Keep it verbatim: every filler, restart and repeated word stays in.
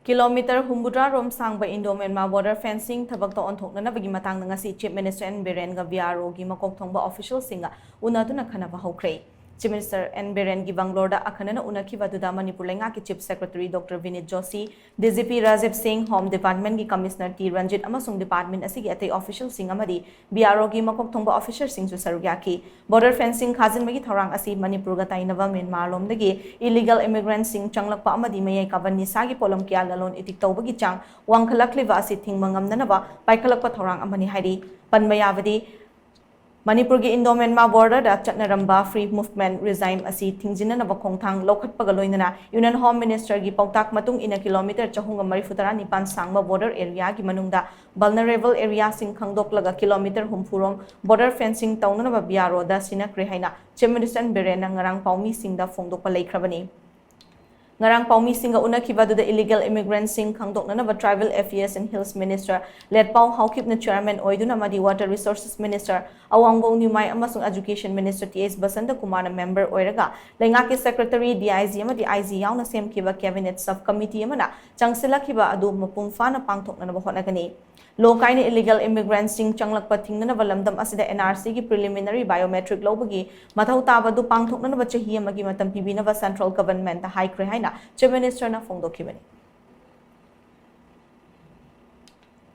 Kilometre ꯍꯨꯝꯐꯨꯇꯔꯥ ꯔꯣꯝ ꯁꯥꯡꯕ Indo-Myanmar border fencing ꯊꯕꯛꯇ ꯑꯣꯟꯊꯣꯛꯅꯅꯕꯒꯤ ꯃꯇꯥꯡꯗ ꯉꯁꯤ Chief Minister N ꯕꯤꯔꯦꯟꯒ B R Oꯒꯤ ꯃꯀꯣꯛ ꯊꯣꯡꯕ officialꯁꯤꯡꯒ ꯎꯅꯗꯨꯅ ꯈꯟꯅꯕ ꯍꯧꯈ꯭ꯔꯦ꯫ Chief Minister N ꯕꯤꯔꯦꯟꯒꯤ ꯕꯪꯒ꯭ꯂꯣꯔꯗ ꯑꯈꯟꯅꯅ ꯎꯅꯈꯤꯕ ꯑꯗꯨꯗ ꯃꯅꯤꯄꯨꯔ ꯂꯩꯉꯥꯛꯀꯤ Chief Secretary Doctor Vinit Joshi, D G P Rajiv Singh, Home Department ꯒꯤ Commissioner T ꯔꯟꯖꯤꯠ ꯑꯃꯁꯨꯡ department ꯑꯁꯤꯒꯤ ꯑꯇꯩ officialꯁꯤꯡ ꯑꯃꯗꯤ B R Oꯒꯤ ꯃꯀꯣꯛ ꯊꯣꯡꯕ officerꯁꯤꯡꯁꯨ ꯁꯔꯨꯛ ꯌꯥꯈꯤ꯫ Border fencing ꯈꯥꯖꯤꯟꯕꯒꯤ ꯊꯧꯔꯥꯡ ꯑꯁꯤ ꯃꯅꯤꯄꯨꯔꯒ ꯇꯥꯏꯅꯕ ꯃ꯭ꯌꯥꯟꯃꯥꯔ ꯂꯣꯝꯗꯒꯤ illegal immigrantꯁꯤꯡ ꯆꯪꯂꯛꯄ ꯑꯃꯗꯤ ꯃꯌꯥꯏ ꯀꯥꯕ ꯅꯤꯁꯥꯒꯤ ꯄꯣꯠꯂꯝ ꯀꯌꯥ ꯂꯂꯣꯟ ꯏꯇꯤꯛ ꯇꯧꯕꯒꯤ ꯆꯥꯡ ꯋꯥꯡꯈꯠꯂꯛꯂꯤꯕ ꯑꯁꯤ ꯊꯤꯡꯕ ꯉꯝꯅꯅꯕ ꯄꯥꯏꯈꯠꯂꯛꯄ ꯊꯧꯔꯥꯡ ꯑꯃꯅꯤ ꯍꯥꯏꯔꯤ꯫ ꯄꯟꯕ ꯌꯥꯕꯗꯤ, ꯃꯅꯤꯄꯨꯔꯒꯤ Indo-Myanmar borderꯗ ꯆꯠꯅꯔꯝꯕ free movement regime ꯑꯁꯤ ꯊꯤꯡꯖꯤꯟꯅꯅꯕ ꯈꯣꯡꯊꯥꯡ ꯂꯧꯈꯠꯄꯒ ꯂꯣꯏꯅꯅ Union Home Ministerꯒꯤ ꯄꯥꯎꯇꯥꯛ ꯃꯇꯨꯡ ꯏꯟꯅ ꯀꯤꯂꯣꯃꯤꯇꯔ ꯆꯍꯨꯝꯒ ꯃꯔꯤꯐꯨ ꯇꯔꯥꯅꯤꯄꯥꯟ ꯁꯥꯡꯕ border areaꯒꯤ ꯃꯅꯨꯡꯗ vulnerable areaꯁꯤꯡ ꯈꯪꯗꯣꯛꯂꯒ ꯀꯤꯂꯣꯃꯤꯇꯔ ꯍꯨꯝꯐꯨ ꯔꯣꯝ border fencing ꯇꯧꯅꯅꯕ B R Oꯗ ꯁꯤꯟꯅꯈ꯭ꯔꯦ ꯍꯥꯏꯅ Chief Minister ꯕꯤꯔꯦꯟꯅ ꯉꯔꯥꯡ ꯄꯥꯎꯃꯤꯁꯤꯡꯗ ꯐꯣꯡꯗꯣꯛꯄ ꯂꯩꯈ꯭ꯔꯕꯅꯤ꯫ ꯉꯔꯥꯡ ꯄꯥꯎꯃꯤꯁꯤꯡꯒ ꯎꯅꯈꯤꯕ ꯑꯗꯨꯗ illegal immigrantꯁꯤꯡ ꯈꯪꯗꯣꯛꯅꯅꯕ Tribal Affairs and Hills Minister ꯂꯦꯠꯄꯥꯎ ꯍꯥꯎꯀꯤꯞꯅ chairman ꯑꯣꯏꯗꯨꯅ ꯑꯃꯗꯤ Water Resources Minister ꯑꯋꯥꯡꯕꯧ ꯅ꯭ꯌꯨꯃꯥꯏ ꯑꯃꯁꯨꯡ Education Minister T H Basanta ꯀꯨꯃꯥꯔꯅ member ꯑꯣꯏꯔꯒ ꯂꯩꯉꯥꯛꯀꯤ Secretary, D I G ꯑꯃꯗꯤ I G ꯌꯥꯎꯅ ꯁꯦꯝꯈꯤꯕ cabinet sub committee ꯑꯃꯅ ꯆꯪꯁꯤꯜꯂꯛꯈꯤꯕ ꯑꯗꯨ ꯃꯄꯨꯡ ꯐꯥꯅ ꯄꯥꯡꯊꯣꯛꯅꯅꯕ ꯍꯣꯠꯅꯒꯅꯤ꯫ ꯂꯣ ꯀꯥꯏꯅ illegal immigrantꯁꯤꯡ ꯆꯪꯂꯛꯄ ꯊꯤꯡꯅꯅꯕ ꯂꯝꯗꯝ ꯑꯁꯤꯗ N R Cꯒꯤ preliminary biometric ꯂꯧꯕꯒꯤ ꯃꯊꯧ ꯇꯥꯕ ꯑꯗꯨ ꯄꯥꯡꯊꯣꯛꯅꯅꯕ ꯆꯍꯤ ꯑꯃꯒꯤ ꯃꯇꯝ ꯄꯤꯕꯤꯅꯕ Central Governmentꯇ ꯍꯥꯏꯈ꯭ꯔꯦ ꯍꯥꯏꯅ Chief Ministerꯅ ꯐꯣꯡꯗꯣꯛꯈꯤꯕꯅꯤ꯫